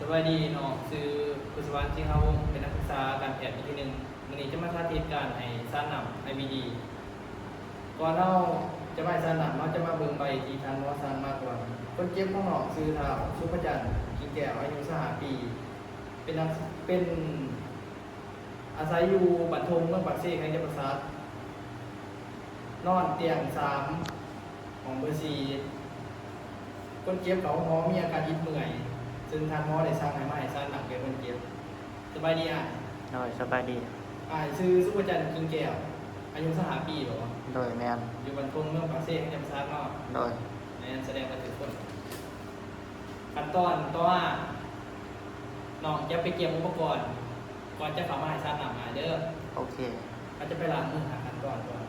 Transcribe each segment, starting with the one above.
ສະບາຍດີເນາະ, ຊື່ ພູດສະຫວັນ ສີຫາວົງ, ເປັນນັກສຶກສາການແພດປີທີໜຶ່ງ. ມື້ນີ້ຈະມາສາທິດການໃຫ້ສານນ້ຳ ໄອ ວີ ດີ. ກ່ອນເຮົາຈະມາໃຫ້ສານນ້ຳ, ເຮົາຈະມາເບິ່ງໃບທີ່ທ່ານໝໍສັ່ງມາກ່ອນ. ຄົນເຈັບຂອງນ້ອງຊື່ ທ້າວ ສຸພະຈັນ ກິ່ງແກ້ວ, ອາຍຸຊາວຫ້າປີ, ເປັນນັກ ເປັນ ອາໄສຢູ່ບ້ານທົ່ງ ເມືອງປາກເຊ ແຂວງຈຳປາສັກ, ນອນຕຽງສາມ ຫ້ອງເບີສີ່. ຄົນເຈັບເຂົ້າໂຮງໝໍມີອາການອິດເມື່ອຍ, ເຊິ່ງທ່ານໝໍໄດ້ສັ່ງໃຫ້ມາໃຫ້ສານນ້ຳແກ່ຄົນເຈັບ. ສະບາຍດີອ້າຍ. ໂດຍ ສະບາຍດີ. ອ້າຍຊື່ ສຸພະຈັນ ກິ່ງແກ້ວ, ອາຍຸຊາວຫ້າປີບໍ? ໂດຍ ແມ່ນ. ຢູ່ບ້ານທົ່ງ ເມືອງປາກເຊ ແຂວງຈຳປາສັກເນາະ? ໂດຍ. ແມ່ນ, ສະແດງວ່າຖືກຄົນ. ຂັ້ນຕອນຕໍ່ມາ, ນ້ອງຈະໄປກຽມອຸປະກອນ ກ່ອນຈະເຂົ້າມາໃຫ້ສານນ້ຳອ້າຍເດີ. ໂອເຄ. ເຮົາຈະໄປລ້າງມືຫ້າຂັ້ນຕອນກ່ອນ.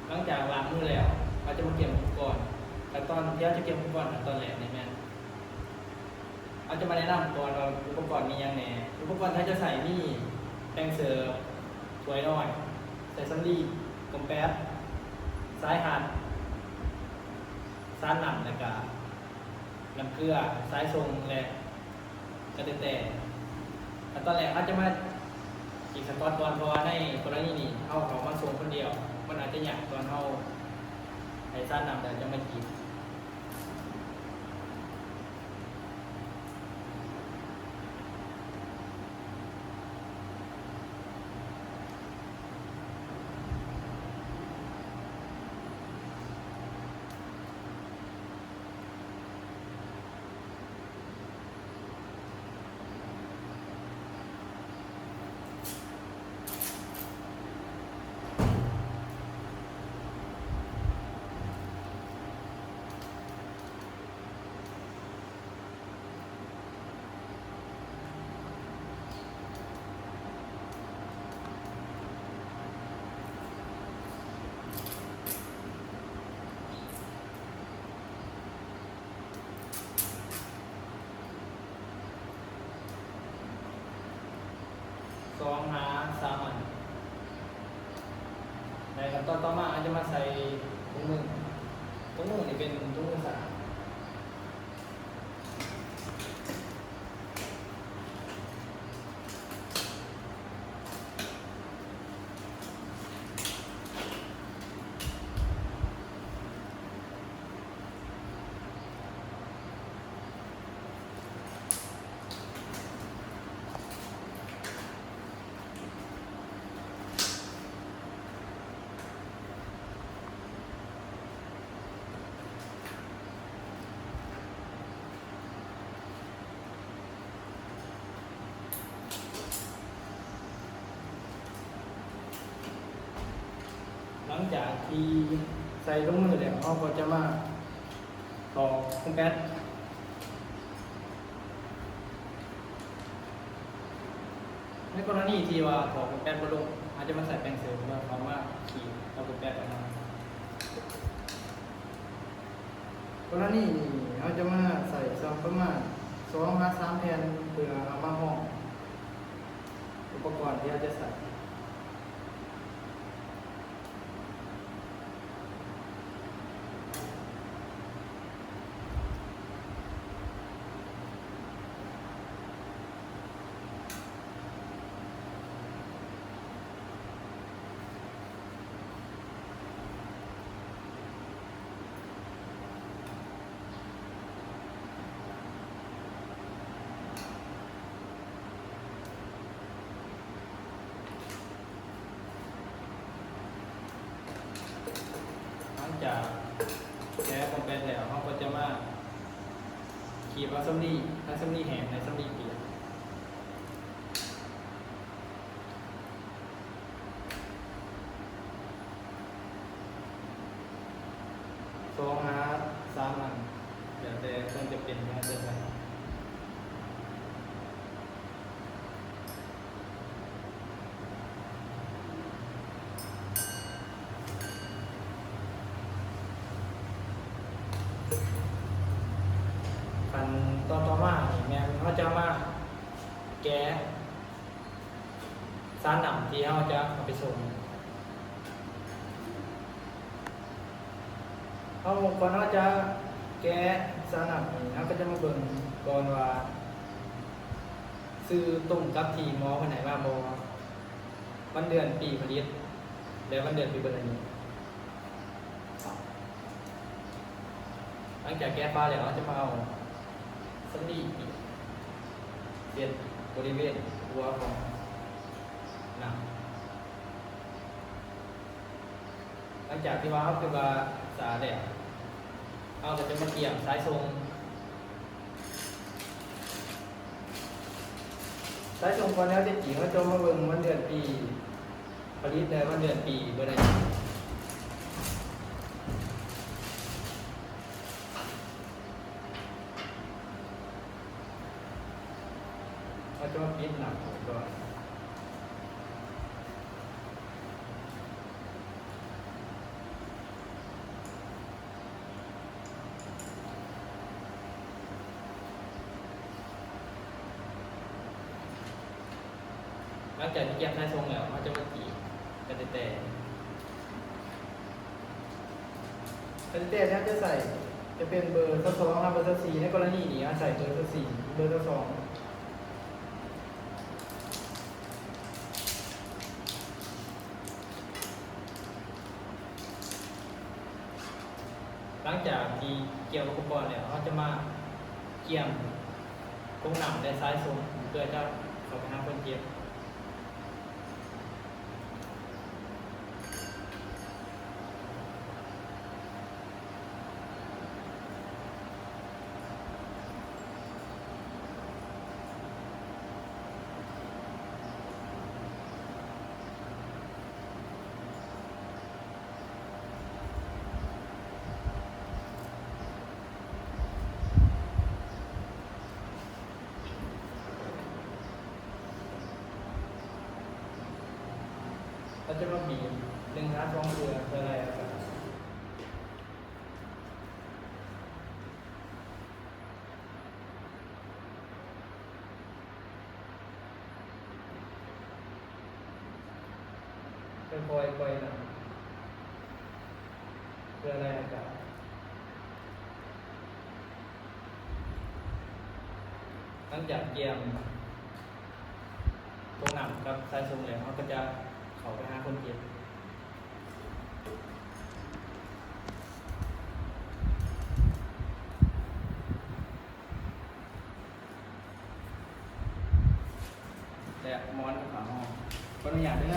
ຫຼັງຈາກລ້າງມືແລ້ວ, ເຮົາຈະມາກຽມອຸປະກອນ. ຂັ້ນຕອນທີ່ເຮົາຈະກຽມອຸປະກອນ ຂັ້ນຕອນແລກນີ້ແມ່ນ ເຮົາຈະມາແນະນຳກ່ອນວ່າອຸປະກອນມີຫຍັງແດ່. ອຸປະກອນທີ່ເຮົາຈະໃຊ້ມີແປງເສີບ, ຖ້ວຍນ້ອຍ, ສາຍສຳລີ, ກົມແປດ, ສາຍຮັດ, ສານນ້ຳ ແລະກະ ນ້ຳເກືອ, ສາຍສົ່ງ ແລະ ກະແຕແຕ່. ຂັ້ນຕອນແລກເຮົາຈະມາຈີກສະກອດກ່ອນ, ເພາະວ່າໃນກໍລະນີນີ້ເຮົາເຂົ້າມາສົ່ງຄົນດຽວ, ມັນອາດຈະຍາກຕອນເຮົາໃຫ້ສານນ້ຳແລ້ວຈັ່ງມາຈີກ. ສອງຫາສາມອັນ. ໃນຂັ້ນຕອນຕໍ່ມາ ເຮົາຈະມາໃສ່ຖົງມື. ຖົງມືນີ້ເປັນຖົງມືສະອາດ. ຫຼັງຈາກທີ່ໃສ່ຖົງມືແລ້ວ, ເຮົາກໍຈະມາຖອກກົມແປດ. ໃນກໍລະນີທີ່ວ່າຖອກກົມແປດບໍ່ລົງ, ເຮົາຈະມາໃສ່ແປງເສີມ ເພື່ອເຂົ້າມາຂີດເອົາກົມແປດອອກມາ. ກໍລະນີນີ້ ເຮົາຈະມາໃສ່ຊ່ຳປະມານສອງຫາສາມແຜ່ນ ເພື່ອເອົາມາຮອງອຸປະກອນທີ່ເຮົາຈະໃສ່. ຫຼັງຈາກແກະປ່ອງແປດແລ້ວ, ເຮົາກໍຈະມາຂີດເອົາສຳລີ, ທັງສຳລີແຫ້ງ ແລະ ສຳລີປຽກ. ສອງຫາສາມອັນ ແລ້ວແຕ່ຄວາມຈຳເປັນຂອງແຕ່ລະອັນ. ຂັ້ນ ຕອນຕໍ່ມານີ້ແມ່ນເຮົາຈະມາແກະຊານນ້ຳທີ່ເຮົາຈະເອົາໄປຊົງ. ເຮົາ ກ່ອນເຮົາຈະແກະຊານນ້ຳນີ້ ເຮົາກໍຈະມາເບິ່ງກ່ອນວ່າ ຊື່ຕົງກັບທີ່ໝໍເພິ່ນໃຫ້ມາບໍ່? ວັນເດືອນປີຜະລິດ ແລະ ວັນເດືອນປີເບີດອາຍຸ. ຫຼັງຈາກແກະຝາແລ້ວ ເຮົາຈະມາເອົາສຳລີປິດ ເຮັດບໍລິເວນຫົວຂອງໜັງ. ຫຼັງຈາກທີ່ວ່າເຮົາຄິດວ່າສະອາດແລ້ວ ເຮົາກໍຈະມາກຽມສາຍສົ່ງ. ສາຍສົ່ງກ່ອນແລ້ວແຕ່ຈີ ເຮົາຈະມາເບິ່ງວັນເດືອນປີຜະລິດ ແລະ ວັນເດືອນປີເບີດອາຍຸ. ເຮົາຈະມາປິດໜັງໄວ້ກ່ອນ. ຫຼັງຈາກທີ່ກຽມສາຍສົ່ງແລ້ວ ເຮົາຈະມາຈີບກະແຕແຕ. ກະແຕແຕທີ່ເຮົາຈະໃສ່ຈະເປັນເບີຊາວສອງ ຫາເບີຊາວສີ່. ໃນກໍລະນີນີ້ ເຮົາໃສ່ເບີຊາວສີ່ ເບີຊາວສອງ. ຫຼັງຈາກທີ່ກຽມອຸປະກອນແລ້ວ ເຮົາຈະມາກຽມຖົງນ້ຳ ແລະ ສາຍສົ່ງ ເພື່ອຈະເຂົ້າໄປຫາຄົນເຈັບ. ເຮົາຈະມາບີບໜຶ່ງຫາສອງເທື່ອ ເພື່ອໄລ່ອາກາດ. ຄ່ອຍໆປ່ອຍນ້ຳ ເພື່ອໄລ່ອາກາດ. ຫຼັງຈາກກຽມຖົງນ້ຳກັບສາຍສົ່ງແລ້ວ ເຮົາກໍຈະເຂົ້າໄປຫາຄົນເຈັບ. ແລະ ໝອນກັບຜ້າຫົ່ມ. ຂໍອະນຸຍາດເດີ.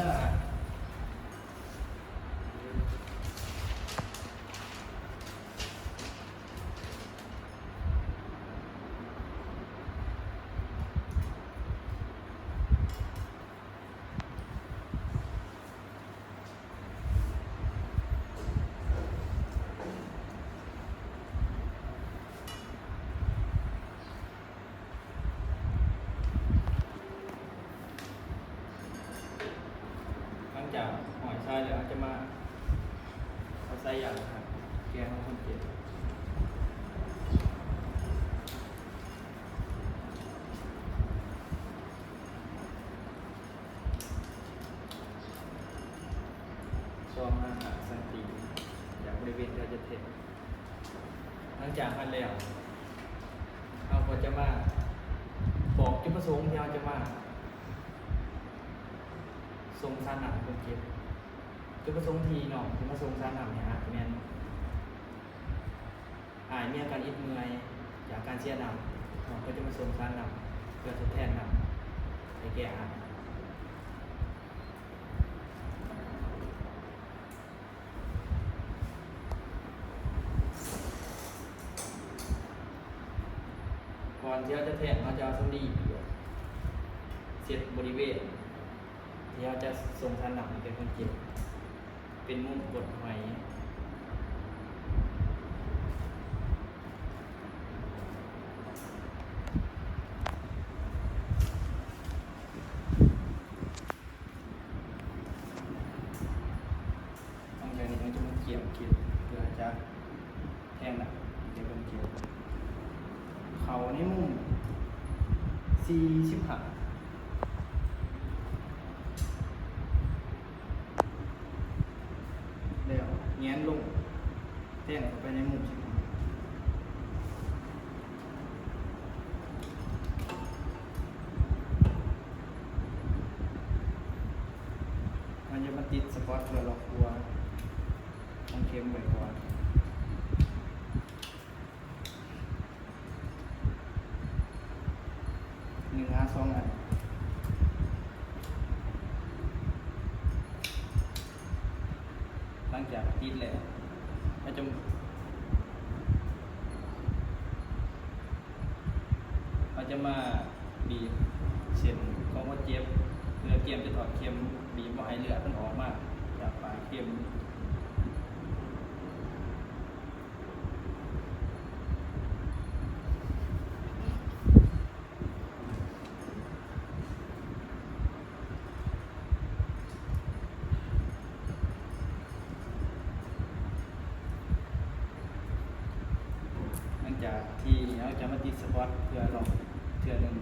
ຫຼັງຈາກຫ້ອຍສາຍແລ້ວ ເຮົາຈະມາເອົາສາຍຢາງແກະຂອງຄົນເຈັບ. ສອງຫາຫ້າຊັງຕີ ຈາກບໍລິເວນທີ່ເຮົາຈະແທງ. ຫຼັງຈາກຫັ້ນແລ້ວ ເຮົາກໍຈະມາບອກຈຸດປະສົງທີ່ເຮົາຈະມາສົ່ງສານນ້ຳໃຫ້ຄົນເຈັບ. ຈຸດປະສົງທີ່ນ້ອງຈະມາສົ່ງສານນ້ຳໃຫ້ອ້າຍແມ່ນ ອ້າຍມີອາການອິດເມື່ອຍຈາກການເສຍນ້ຳ, ເຮົາກໍຈະມາສົ່ງສານນ້ຳເພື່ອທົດແທນນ້ຳໃຫ້ແກ່ອ້າຍ. ກ່ອນທີ່ເຮົາຈະແທງ, ເຮົາຈະເອົາສຳລີປຽກເຊັດບໍລິເວນ ທີ່ເຮົາຈະສົ່ງສານນ້ຳໃຫ້ແກ່ຄົນເຈັບ ເປັນມຸມກົດຫອຍ. ຫຼັງຈາກນີ້ເຮົາຈະມາກຽມເຂັມ ເພື່ອຈະແທງໜັກໃຫ້ແກ່ຄົນເຈັບ. ເຂົ້າໃນ ມຸມສີ່ສິບຫ້າ ແລ້ວແຫງນລົງ ແທງເຂົ້າໄປໃນມຸມສິບຫ້າ. ເຮົາຈະມາຕິດສະກອດເພື່ອລັອກຫົວຂອງເຂັມໄວ້ກ່ອນ ໜຶ່ງຫາສອງອັນ. ຫຼັງຈາກຕິດແລ້ວ ເຮົາຈະ ເຮົາຈະມາບີບເສັ້ນຂອງຄົນເຈັບ ເພື່ອກຽມຈະຖອດເຂັມ, ບີບບໍ່ໃຫ້ເລືອດມັນອອກມາຈາກປາກເຂັມ. ຫຼັງຈາກທີ່ເຮົາຈະມາຕິດສະກອດເພື່ອລອງເທື່ອໜຶ່ງ.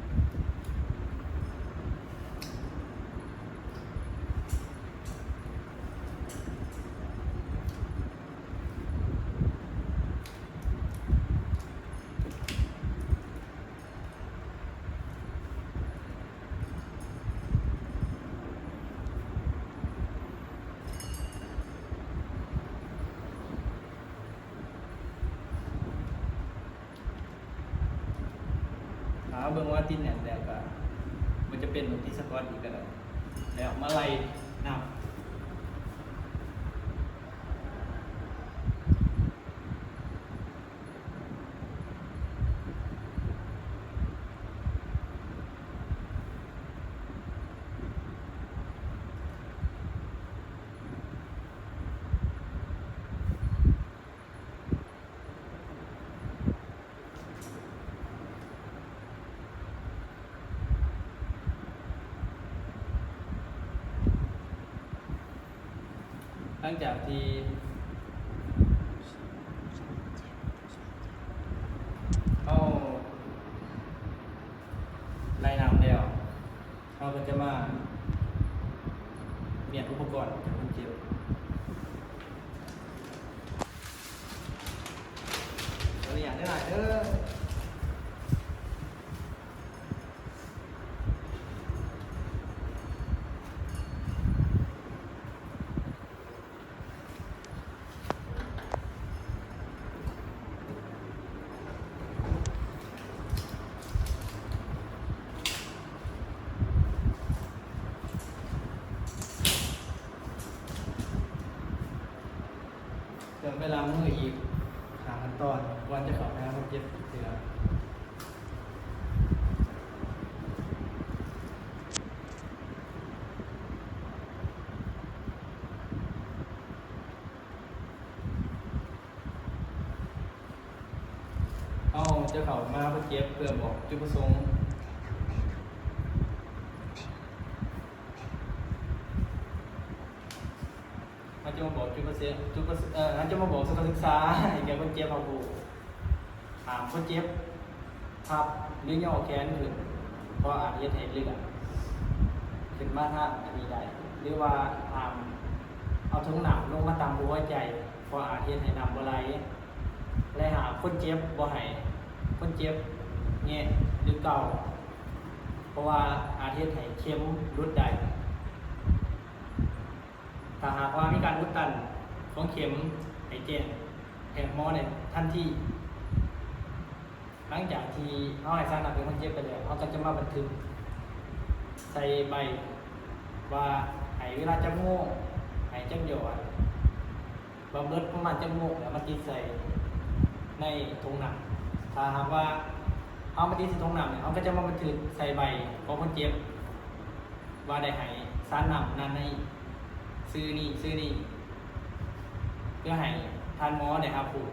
ຖ້າເບິ່ງວ່າຕິດແໜ້ນແລ້ວກໍບໍ່ຈຳເປັນຕ້ອງຕິດສະກອດອີກກໍໄດ້ ແລ້ວມາໄລ່ນັບ. ຫຼັງຈາກທີ່ເຮົາໄລ່ນັບແລ້ວ ເຮົາກໍຈະມາມ້ຽນອຸປະກອນໃຫ້ຄົນເຈັບ. ຂໍອະນຸຍາດຫຼາຍໆເດີ. ເພື່ອໄປລ້າງມືອີກຫ້າຂັ້ນຕອນ ກ່ອນຈະເຂົ້າໄປຫາຄົນເຈັບອີກເທື່ອ. ເຮົາຈະເຂົ້າມາຫາຄົນເຈັບເພື່ອບອກຈຸດປະສົງ. ເຮົາຈະມາບອກຈຸດປະເສົງ ຈຸດປະ ເອີ ເຮົາຈະມາບອກສຸກກະສຶກສາໃຫ້ແກ່ຄົນເຈັບເຮົາຮູ້. ຫ້າມຄົນເຈັບພັບ ຫຼື ຍໍແຂນຂຶ້ນ ເພາະອາດເຮັດໃຫ້ເລືອດຂຶ້ນມາທາງອັນນີ້ໄດ້ ຫຼືວ່າຫ້າມເອົາຖົງນ້ຳລົງມາຕ່ຳກວ່າຫົວໃຈ ເພາະອາດເຮັດໃຫ້ນ້ຳບໍ່ໄຫຼ ແລະ ຫ້າມຄົນເຈັບ ບໍ່ໃຫ້ຄົນເຈັບແຫງະ ຫຼື ເກົາ ເພາະວ່າອາດເຮັດໃຫ້ເຂັມຫຼຸດໄດ້. ຖ້າຫາກວ່າມີການອຸດຕັນຂອງເຂັມ ໃຫ້ແຈ້ງແພດໝໍໃນທັນທີ. ຫຼັງຈາກທີ່ເຮົາໃຫ້ສານນ້ຳແກ່ຄົນເຈັບໄປແລ້ວ ເຮົາກໍຈະມາບັນທຶກໃສ່ໃບວ່າໃຫ້ເວລາຈັກໂມງ ໃຫ້ຈັກຢອດ ວ່າເບິດປະມານຈັກໂມງ ແລ້ວມາຕິດໃສ່ໃນຖົງນ້ຳ. ຖ້າຫາກວ່າເຮົາມາຕິດໃສ່ຖົງນ້ຳແລ້ວ ເຮົາກໍຈະມາບັນທຶກໃສ່ໃບຂອງຄົນເຈັບ ວ່າໄດ້ໃຫ້ສານນ້ຳນັ້ນໃນຊື່ນີ້ຊື່ນີ້ ເພື່ອໃຫ້ທ່ານໝໍໄດ້ຮັບຮູ້